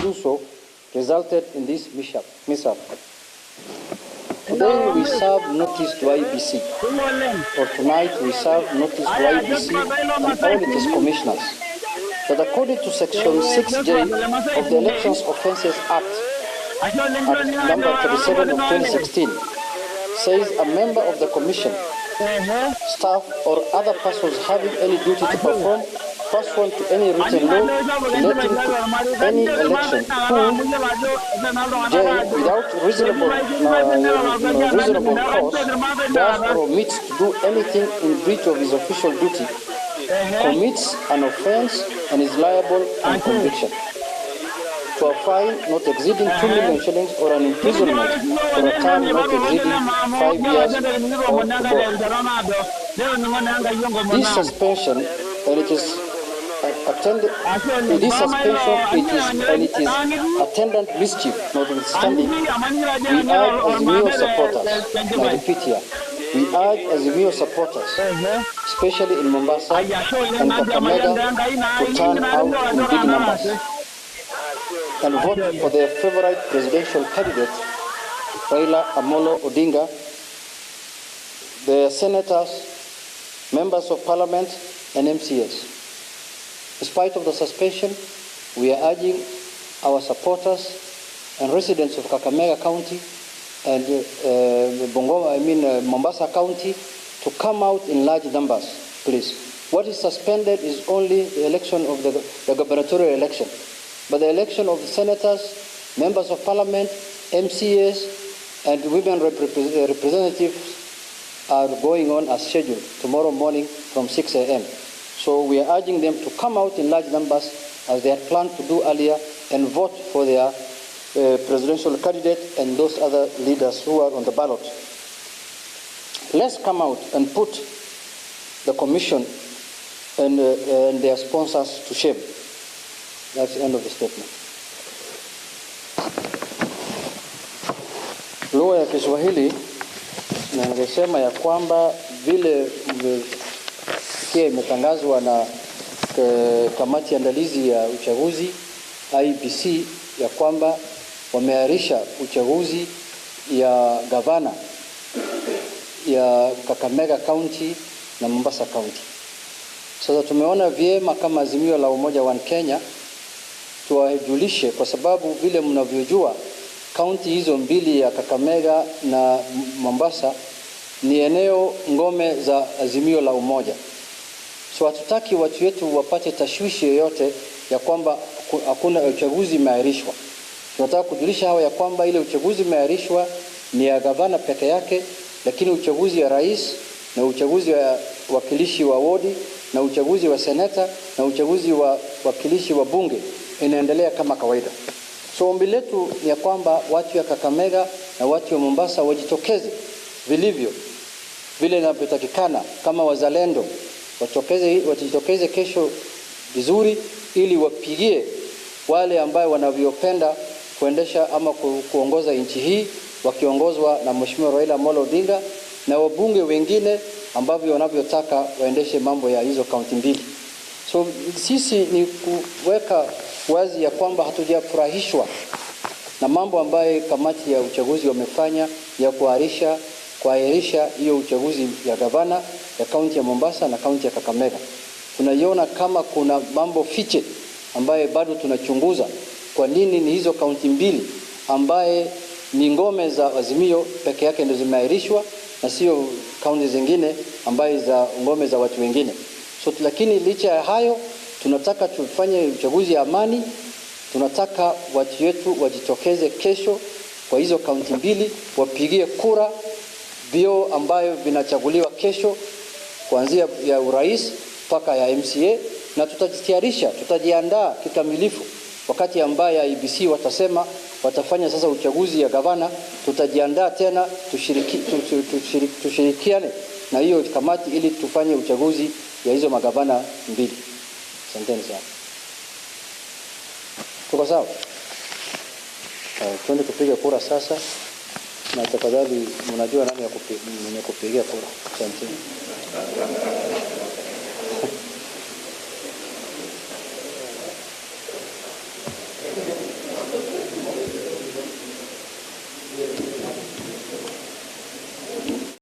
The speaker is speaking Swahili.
do so resulted in this mishap. Today we serve notice to IEBC, or tonight we serve notice to IEBC and all its commissioners, that according to Section 6J of the Elections Offences Act, Act number 37 of 2016, says a member of the commission, staff or other persons having any duty to perform pursuant to any written law relating to any election who, J, without reasonable cause, does or omits to do anything in breach of his official duty, commits an offense and is liable on conviction to a fine not exceeding 2 million shillings or an imprisonment for a term not exceeding 5 years or both. This suspension, and it is this suspension, it is attendant mischief notwithstanding, we urge Azimio supporters, I repeat here, we urge Azimio supporters, especially in Mombasa and Kakamega, to turn out in big numbers and vote for their favorite presidential candidate, Raila Amolo Odinga, their senators, members of parliament, and MCAs. In spite of the suspension, we are urging our supporters and residents of Kakamega County and Mombasa County to come out in large numbers, please. What is suspended is only the election of the gubernatorial election. But the election of the senators, members of parliament, MCAs, and women representatives are going on as scheduled tomorrow morning from 6 a.m. So we are urging them to come out in large numbers as they had planned to do earlier and vote for their presidential candidate and those other leaders who are on the ballot. Let's come out and put the commission and their sponsors to shame. That's the end of the statement. Lugha ya Kiswahili, na ningesema ya kwamba vile pia imetangazwa na kamati andalizi ya uchaguzi IEBC ya kwamba wameahirisha uchaguzi ya gavana ya Kakamega County na Mombasa County. Sasa tumeona vyema kama Azimio la Umoja wa Kenya tuwajulishe, kwa sababu vile mnavyojua kaunti hizo mbili ya Kakamega na Mombasa ni eneo ngome za Azimio la Umoja. So hatutaki watu wetu wapate tashwishi yoyote ya kwamba hakuna uchaguzi imeahirishwa. Tunataka kujulisha hawa ya kwamba ile uchaguzi imeahirishwa ni ya gavana peke yake, lakini uchaguzi ya rais na uchaguzi wa wakilishi wa wodi na uchaguzi wa seneta na uchaguzi wa wakilishi wa bunge inaendelea kama kawaida. So ombi letu ni ya kwamba watu ya Kakamega na watu wa Mombasa wajitokeze vilivyo vile inavyotakikana kama wazalendo, wajitokeze kesho vizuri ili wapigie wale ambayo wanavyopenda kuendesha ama kuongoza nchi hii wakiongozwa na Mheshimiwa Raila Amolo Odinga na wabunge wengine ambavyo wanavyotaka waendeshe mambo ya hizo kaunti mbili. So sisi ni kuweka wazi ya kwamba hatujafurahishwa na mambo ambayo kamati ya uchaguzi wamefanya ya kuahirisha hiyo uchaguzi ya gavana ya kaunti ya Mombasa na kaunti ya Kakamega. Tunaiona kama kuna mambo fiche ambaye bado tunachunguza kwa nini ni hizo kaunti mbili ambaye ni ngome za Azimio peke yake ndio zimeahirishwa na sio kaunti zingine ambaye za ngome za watu wengine. So lakini licha ya hayo tunataka tufanye uchaguzi ya amani. Tunataka watu wetu wajitokeze kesho kwa hizo kaunti mbili wapigie kura bio ambayo vinachaguliwa kesho kuanzia ya urais mpaka ya MCA, na tutajitayarisha, tutajiandaa kikamilifu wakati ambaye IEBC watasema watafanya sasa uchaguzi ya gavana. Tutajiandaa tena tushirikiane na hiyo kamati ili tufanye uchaguzi ya hizo magavana mbili. Asanteni sana. Tuko sawa? Twende tupige kura sasa, na tafadhali mnajua nani ya kupigia kura. Asanteni.